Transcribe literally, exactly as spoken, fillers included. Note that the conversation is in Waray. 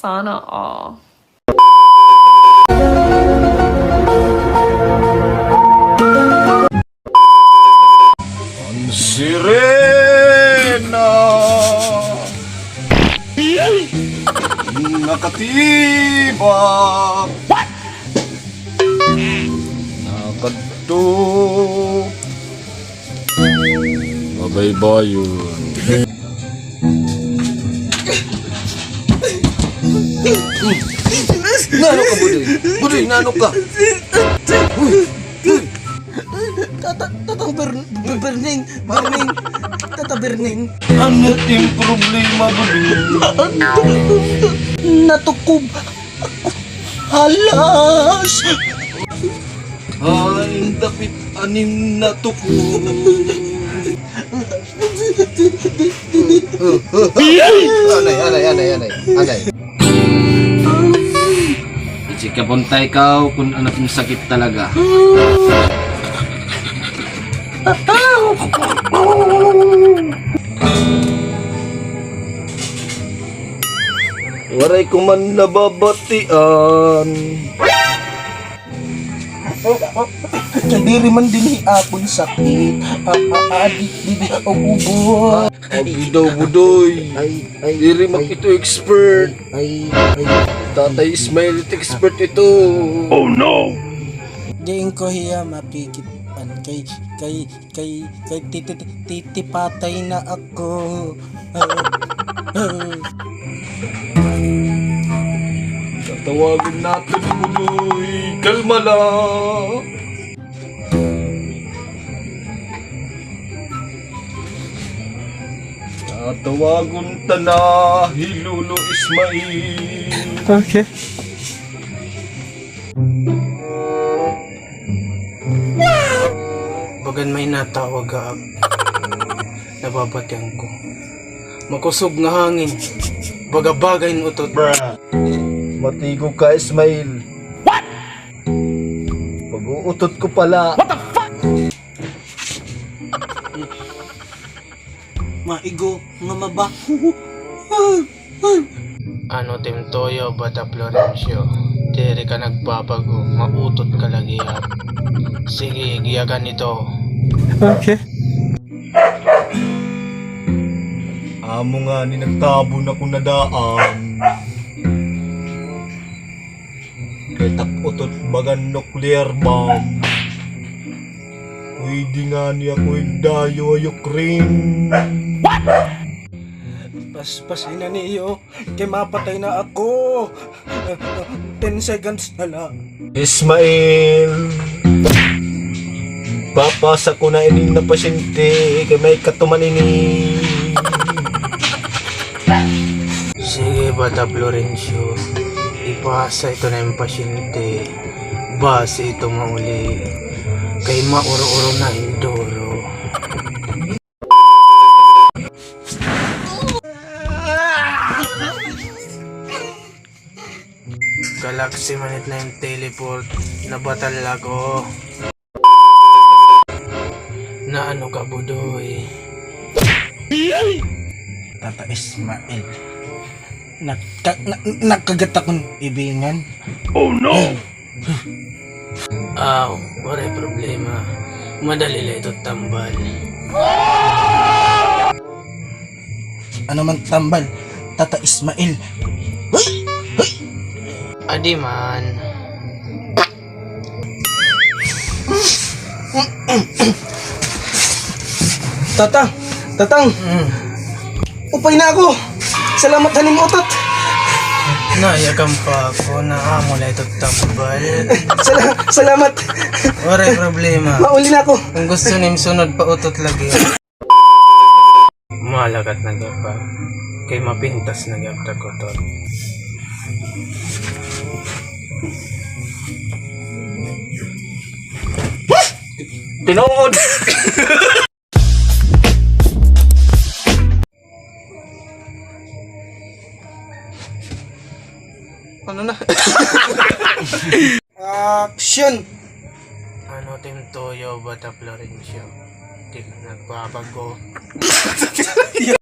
Sana all. An sirena nakatibak. Nakadto. Mabaybayon. Nano ka, Budoy? Budoy, nano ka? Uy, uy. Tata-, Tatang Ber-, Ber-, Berning, Berning. Tata Berning. Ano it im problema, Budoy? Natukob. Halas! Ay, dapit an im natukob. Anay, anay, anay, anay, anay. Itsikap unta ikaw kun ano it im sakit talaga. Waray ko man nababatian. Diri man dinhi akon sakit. Ah, ah, ah, di, di, di, oh, ubo. Abi daw, Budoy. Ay, ay, diri man ito expert. Ay, ay. Tatay Ismael, it expert ito. Oh, no! Diin ko hiya mapikit-an kay, kay, Kay, kay ti-, ti-, ti-, tipatay na ako. Tatawagan natin si Budoy. Kalma lang. Tatawagan ta na hi Lolo Ismail. Okay. Bagan may natawag ha ak. Nababatian ko. Makusog nga hangin. Baga-baga hin utot. Matigog ka, Ismail. What? Pag-uutot ko pala. What the fuck? Maigo nga mabaho. Ano it im tuyo, Bata Florencio? Diri ka nagbabago, mautot ka la gihap. Sige, giyakan ito. Okay. Amo ngani nagtabon ako na daan. Kay it ak utot bagan nuclear bomb. Pwede ngani ako igdayo ha Ukraine. What? Pas-, pasina niyo, kay mapatay na ako. Ten seconds na la. Ismail, papasa ko na ini nga pasyente, kay may katuman ini. Sige, Bata Florencio. Ipasa ito na im pasyente. Basi ito mauli. Kay mauro-uro na hin duro. Galaxy man it na im teleport. Nabatal ako. Naano ka, Budoy? Tata Ismail. Nagka-, na-, nagkagat akon ibingan. Oh, no! Aw, waray problema. Madali la ito tambal. Ano man tambal, Tata Ismail? Adi man. Tata, Tatang. Mm. Upay na ako. Salamat han im utot. Nayakan pa ako, naamo la ito tambal. Sala-, salamat. Waray problema. Mauli na ako. Kon gusto nim sunod, pautot lagi. Malakat na gihap. Kay mapintas na gihap ta kutot. Tinuod. Ano na? Action! Ano it im tuyo, Bata Florencio? Di ka nagbabago.